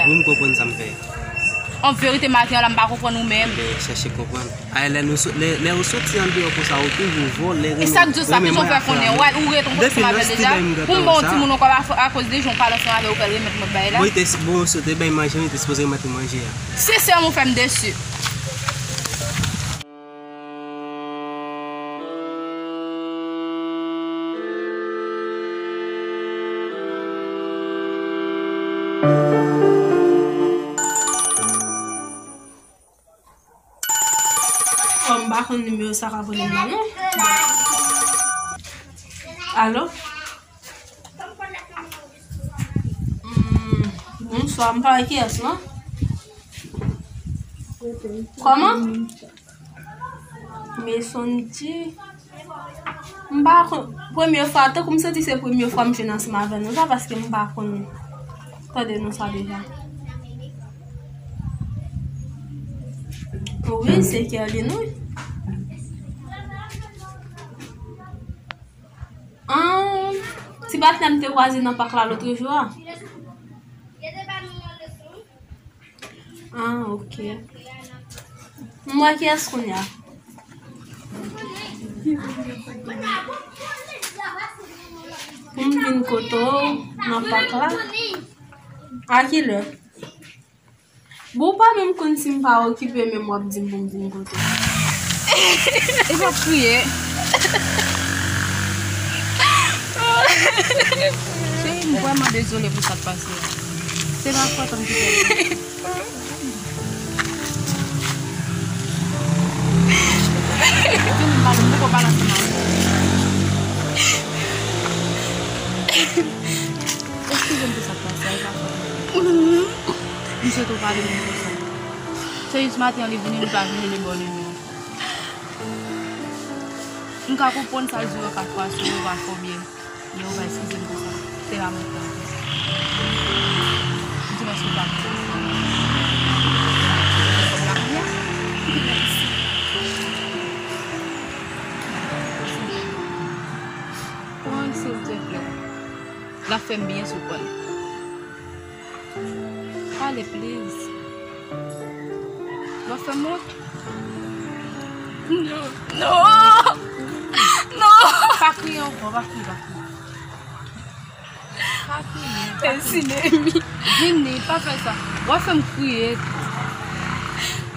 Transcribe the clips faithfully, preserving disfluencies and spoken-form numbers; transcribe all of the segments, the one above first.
Wi, m konprann sa m fè. An verite, maten an la, m pa konprann ou menm. Ebyen, chèche konprann. Ay, lè nou so-, lè, lè ou soti andeyò konsa, ou toujou vòlè, renmen, renmen mwen afè a. E sa k di w sa, ki jan w fè konnen? Ou, ou ret ansanm avè l deja? Pou m ba w timoun ankò, akoz de jan w pale ansanm avè l, ou fè l remèt mwen bay la. Bon, ou te, bon, ou te bay manje, ou te sipoze remèt mwen manje a. Sensèman, ou fè m desi. Bon, m pa konn nimewo sa k ap rele m nan, non. Alo? Hmm, bonswa, m pale kiyès, non? Kòman? Mesonji. M pa konn, premye fwa, tankou m santi se premye fwa m jwenn ansanm avè nou sa, paske m pa konn tande non sa deja. Wi, se Kerline, wi. An, ti patnè m te kwaze nan pak la lòt jou a. Ah, ok. M wè kiyès kounye a. Pou m vin kote w nan pak la. A kilè? Bon, ou pa menm konn si m pa okipe, menm w ap di m pou m vin kote w. E pa kriye. Cheri, m vrèman dezole pou sa k pase a. Se pa fòt an ki fè. Vini, m pale, m poko pale ansanm avè w. Eskize m pou sa k pase a, e pa fòt mwen. M swete w padone m pou sa. Se jis maten an li vini, li pa vini, li ba w nimewo. M ka konprann sa l di w yo kat fwa sou ou, pa fè w byen. Men ou pa eskize m pou sa. Se la mwen fè. M di mèsi ou pa. Mèsi. Pran l silteplè. L ap fè m byen si w pran l. Pale, please. W ap fè m wont? Non. Non. Non. Pa kriye ankò, pa kriye, pa kriye. Pa kriye, pa kriye. Vini, pa fè sa. W ap fè m kriye.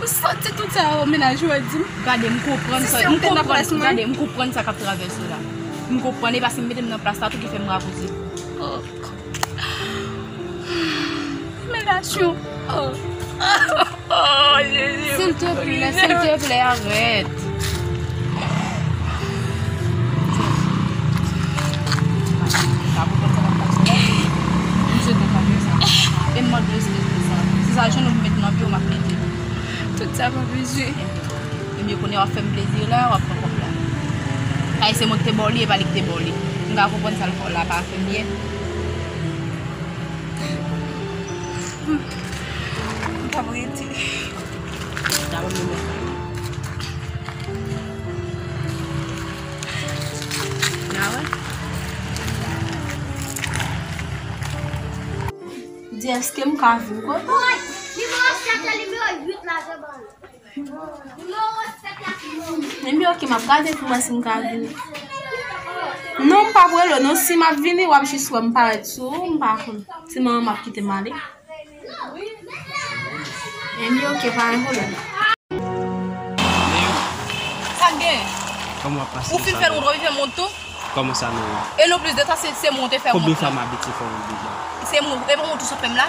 Ou soti tout sa yo, mennaj ou a di m. Gade, m konprann sa, m konprann, gade, m konprann sa k ap travèse w la. M konprann, e paske m mete m nan plas la tou ki fè m rapoze. Oh. Relasyon. Oh. Oh, Jezi. Silteplè, silteplè, arèt. Misye te konn sa. E m mande w eskize pou sa. Si sa jwenn ou pou mete nan pye w, m ap mete. Tout sa pa bezwen. Ebyen, kounye a w ap fè m plezi la, w ap pran kòb la. Kay se mwen ki te ba w li, e pa li ki te ba w li. M ka konprann sa l fè w la pa fè m byen. M p ap rete. N a wè. Di èske m ka vin kote w? Nimewo sèt la, nimewo uit la, je ban. Ebyen, ok, m ap gade pou m wè si m ka vini. Non, m p ap rele w, non, si m ap vini, w ap jis wè m parèt sou ou, m pa konn. Si manman m ap kite m ale. Ebyen, ok, pa gen pwoblèm. Sa k gen? Kòman w ap pase? Ou fin fè l wont, w ap fè m wont tou? Kòman sa, non? E non plis de sa, se, se mwen w te fè wont la. Konbyen fwa m abitye fè w wont deja? Se mwen, e pa wont ou sot fè m la?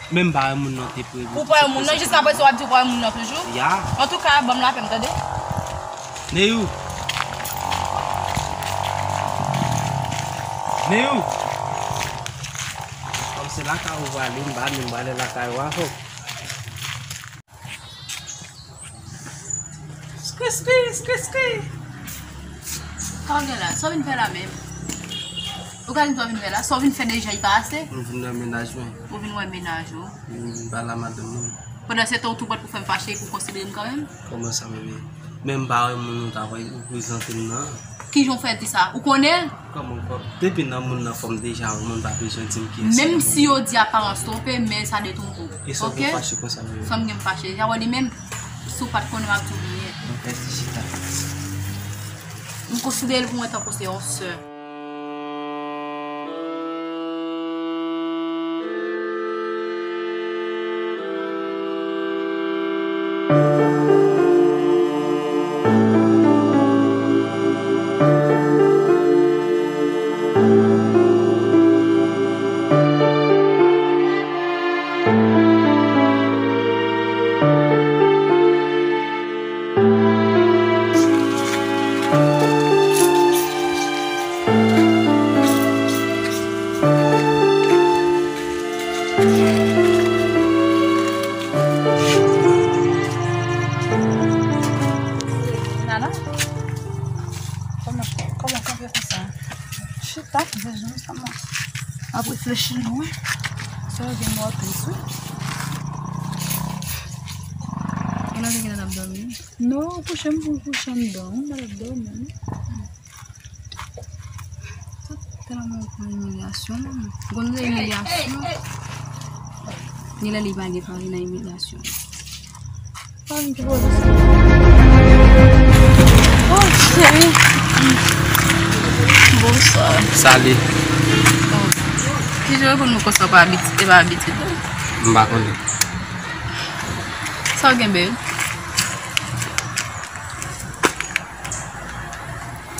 Menm pa yon moun nan te prevle. Ou pa yon moun nan, jiskaprezan w ap di w pa yon moun nan toujou? Ya. Antouka, ban m lapè m, tande? Neyou. Neyou. Kòm se lakay ou prale, m pa menm prale lakay ou avè w. Skri, skri, skri, skri. Sa w gen la? Sa w vin fè la menm? Ou ka di m sa w vin fè la? Sa w vin fè deja, li pa ase? M vin wè mennaj mwen. Ou vin wè mennaj ou? M pale a madanm mwen. Pandan se tan, ou tou prèt pou fè m fache, pou konsidere m kanmenm? Kòman sa, mimi? Men m pa wè moun ou ta wè ou prezante m nan. Ki jan w fè di sa? Ou konnen l? Kòman, kò-, depi nan moun nan fò m deja wè, moun pa bezwen di m kiyès li. Menm si yo di aparans twonpe, men sa detwonpe w. E sa w gen fache konsa menm? Sa m gen m fache. Deja wè li menm, si w pa t konnen m ap di w li ye. Mwen fè ti chita. M konsidere l pou mwen tankou se yon sè. Nana, kòman, kòman kanpe konsa? Chita, bezwen kòman? Ap reflechi lwen. Sa gen mò tris, wi. E lè w te gentan ap dòmi? Non, kouche m pou kouche m dòmi, m pa t ap dòmi. Tèlman ou pran imilyasyon, manman. Ou konn sa imilyasyon? Gen lè li pa gen pari nan imilyasyon. Fanm ki poze sa. Oh, cheri. Bonswa. Salut. Oh. Kijan w reponn mwen konsa, ou pa abitye, e pa abitid? M pa konnen. Sa w gen, babe?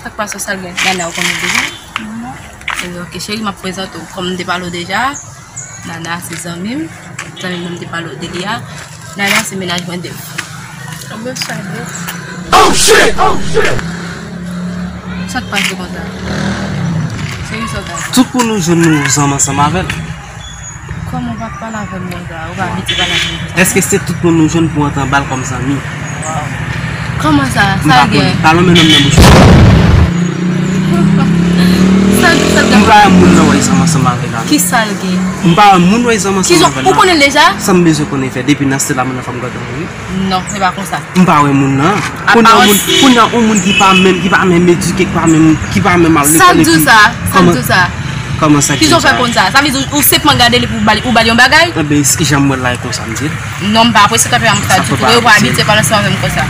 Sa k pase, sa l gen? Nana, ou konnen deja? Non. Ebyen, ok, cheri, m ap prezante w. Kòm m te pale w deja, Nana se zanmi m. Zanmi m nan m te pale w de li a. Nana se mennaj mwen, Dave. Bonswa, Dave. Oh, shit! Oh, shit! Sa k pase konsa? Cheri, sa w ta fè? Tout moun ou jwenn nou zanmi ansanm avè l. Kòman w pa pale avè m konsa? Ou pa abitye pale avè m konsa? Èske se tout moun nou jwenn pou antre anba l kòm zanmi? Kòman sa? Sa l gen? M pa konnen. Pa lonmen non m nan bouch ou. Sa l, sa l gen? M pa wè moun nan wè zanmi ansanm avè l la. Ki sa l gen? M pa wè moun wè zanmi ansanm avè l la. Ou konnen l deja? Sa m bezwen konnen fè depi nan se la moun nan fè m gade wi. Non, se pa konsa. M pa wè moun nan. Kounye a yon moun, kounye a yon moun ki pa menm, ki pa menm edike, ki pa menm, ki pa menm al lekòl epi. Sa k di w sa? Sa k di w sa? Kòman sa ki di w sa? Kijan w fè konn sa? Sa vle di ou senpman gade li pou w ba l, ou ba l yon bagay? Enben, si jan m wè l la e konsa m di l. Non, m pa apresye tanperaman sa ditou. Ou pa abitye pale ansanm avè m konsa.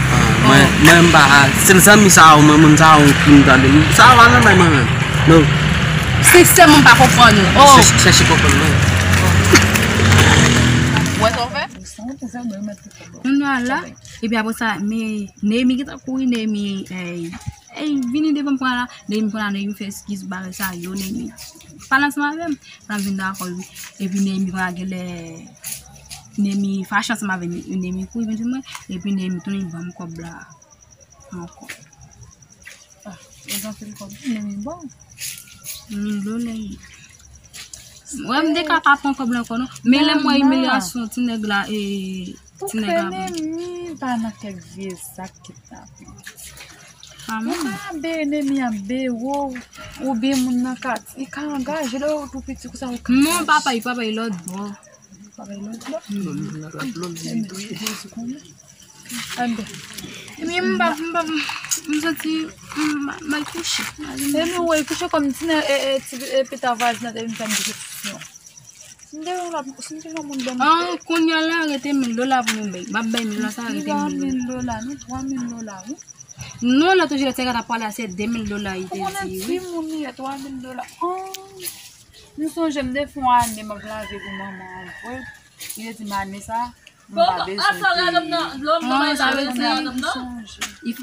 Mwen, mwen m pa, sèl zanmi sa yo, mwen, moun sa yo ki m tande. Sa yo pa nan men mwen menm. Non. Sensèman, m pa konprann ou. Oh. Chèche, chèche konprann mwen. Ou wè sa w fè? Kounye a la, epi apre sa, men Neymi gentan kouri, Neymi, ey, ey, vini devan m kounye a la, Neymi kounye a, Neymi fè eskiz, bagay sa yo, Neymi pale ansanm avè m, l ap vin dakò, wi. Epi Neymi kounye a genlè, Neymi fache ansanm avè m, Neymi kouri vin jwenn mwen, epi Neymi tounen ban m kòb la ankò. Ah, e jan fè l kòb, men li bon. Mil dola. Wè, m te ka pa pran kòb la ankò, non. Men lè m wè imilyasyon ti nèg la, e, ti nèg la. Pou fè Neymi pa nan kèk vye zak kidnapin. Pa menm. Ou ka beye Neymi ap beye w, oubyen moun nan ka, li ka angaje lè ou tou piti konsa ou ka. Non, papa, li papa, li lòt bò. Papa, li lòt bò. Lòt, lòt, lòt, li touye. Anben. Ebyen, m pa, m pa, m santi m mal kouche. E nou wè, kouche kòm ti nèg, e, e, ti, e, pita vwazin nan te vin fè m diskusyon. Si m te yon lòt, si m te yon moun bèl. Ah, kounye a la, rete mil dola pou nou bay. M ap bay mil dola sa, rete mil dola. Mil dola, nou twa mil dola, wi. Non, lòt jou, lè ti nèg la t ap pale a, se de mil dola, li te di, wi. Ou konnen ti moun li ye, twa mil dola. Oh. M sonje m te fè yon ane m ap lave pou manman an, vre. Li te di m ane sa, m pa bezwen peye. Ah, sa vle di, li,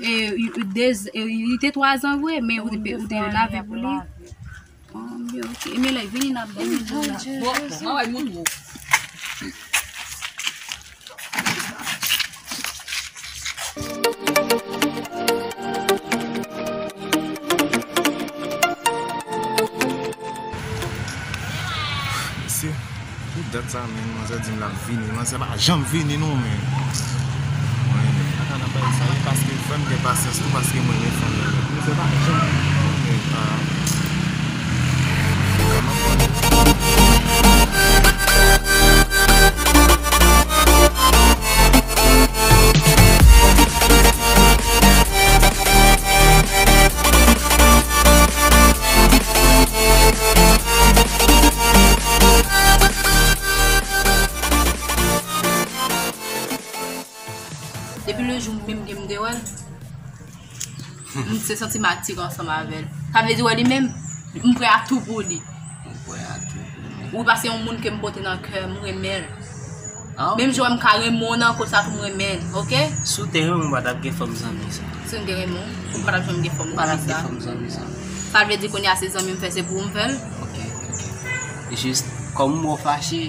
e, li te twa zan vre, men ou te, ou te lave pou li. Ah, byen, ok. Emile, vini n ap bay moun la. Bon, bon, mwen moutre w. Mesye, pou dat sa menm, manzè di m l ap vini. Manzè pa janm vini non, men. Mwen, ata nan bay sa, e paske fè m gen pasyans tou, paske mwen renmen fanm nan. Manzè pa janm vini non, men. Ah. Se santi m atire ansanm avè l. Sa vle di, wè, li menm, m prè a tou pou li. Ou prè a tou pou li. Ou pa se yon moun ke m pote nan kè m, m renmen l. Ah, ok. Menm jan m ka renmen w nan kote sa tou, m renmen l, oke? Si w te renmen m, ou pa t ap gen fòm zanmi sa. Si m te renmen w, ou pa t ap janm gen fòm zanmi sa. Ou pa t ap gen fòm zanmi sa. Sa vle di kounye a se zanmi m fè, se pou ou m fè l? Ok, ok. E jis, kòm m wè w fache,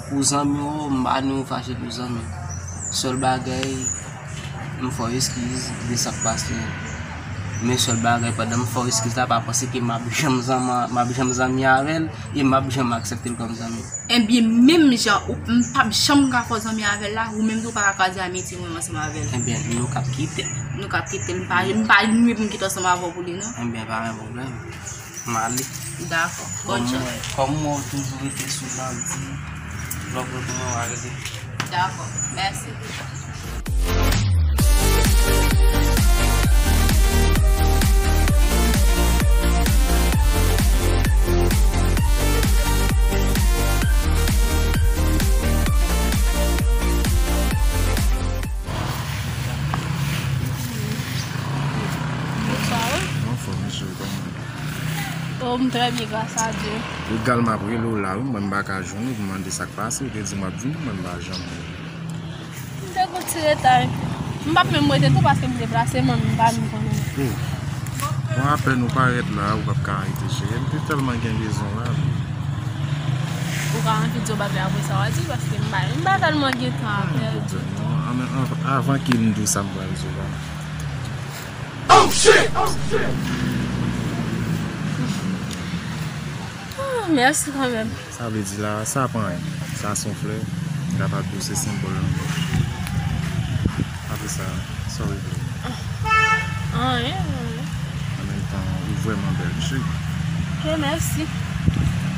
pou zanmi w, m pa ni w fache pou zanmi. Sèl bagay, m fè w eskiz de sa k pase. Men sèl bagay, pandan m fè w eskiz la, pa panse ke m ap janm zanmi, m ap janm zanmi avè l e m ap janm aksepte l kòm zanmi. Ebyen, menm jan ou, m p ap janm ka fè w zanmi avè l la, ou menm tou ou pa ka kraze amiti mwen ansanm avè l. Ebyen, nou k ap kite. Nou k ap kite l, m pa, m pa ni pou m kite ansanm avè w pou li, non. Ebyen, pa gen pwoblèm. M ale. Dakò. Bòn chans. Kòm mwen, kòm mwen toujou rete sou bandi, lòt kote mwen va rete. Dakò. Mèsi. Bonswa, wi. Anfòm, mesye, kòman? Oh, m trè byen, gras a Dye. Egal, m ap rele w la, wi, mwen m pa ka jwenn ou, m mande sa k pase, ou te di m w ap vini, mwen m pa janm wè w. M te gon ti reta epi. M p ap menm rete tou paske m deplase, mwen m pa menm konnen. Oh. Bon, apèn ou parèt la, ou p ap ka rete cheri. M te tèlman gen rezon la, wi. Ou ka anvi di w bagay apre sa w a di, paske m pa, m pa tèlman gen tan a pèdi. Non, an, an, avan ke m di w sa m pral di w la. Oh, shit! Oh, shit! Ah, mèsi kanmenm. Sa vle di la, sa pa anyen. Sa se yon flè, m kapab di w se senbòl lanmou. Apre sa, sa w regle? Anyen, anyen. An menm tan, ou vrèman bèl, wi cheri. Ok, mèsi.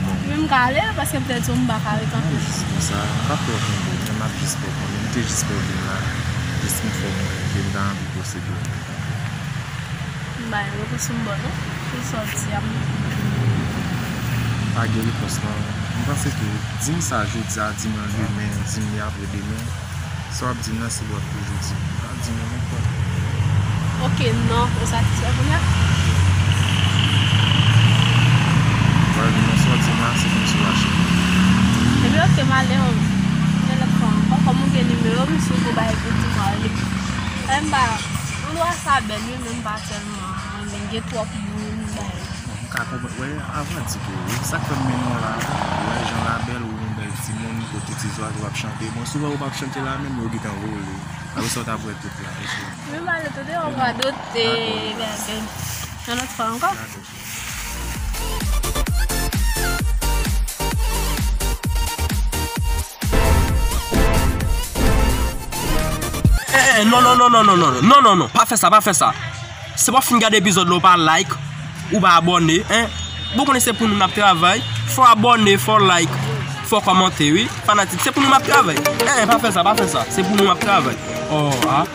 Bon. Men m ka ale la, paske m te di w m pa ka rete anpil. Non, jis konsa, m p ap fè w kenbe, men m ap jis fè w konnen, m te jis fè w vin la, jis pou m fè w konnen ke m ta anvi posede w. M bay repons m ba w non, pou sa w di a. Pa gen repons non. M panse ke di m sa jodi a, di m l demen, di m li apre demen. Sa w ap di m nan se lè w ap toujou di m. Pa di m nenpòt. Ok, non, ou satisfè kounye a? Wè, non, sa w di m la, se kòmsi w achte. Ebyen, ok, m ale yon lòt fwa ankò. Kòm ou gen nimewo m, si w pou bay pou di m ale. Lè m ba, andwa sa bèl wi, men m pa tèlman renmen, gen twòp moun, bagay. M ka konprann. Wè, avan di ke, sa k fè m mennen w la, wè jan l a bèl, ou yon bèl timoun, kote ti zwazo ap chante. Bon, si w wè ou p ap chante la menm, yo gentan vole. Apre sa, w t ap wè tout la, mesye. Men m ale tande, on va dote, bagay. Yon lòt fwa ankò. Dakò. Eh, eh, non, non, non, pa fè sa, pa fè sa. Se pa w fin gade epizòd la, ou pa like, ou pa abòne, en. Bon, konnen se pou nou n ap travay. Fò abòne, fò like, fò kòmante, wi. Fanatik, se pou nou n ap travay. Eh, eh, pa fè sa, pa fè sa. Se pou nou n ap travay. Oh, ah.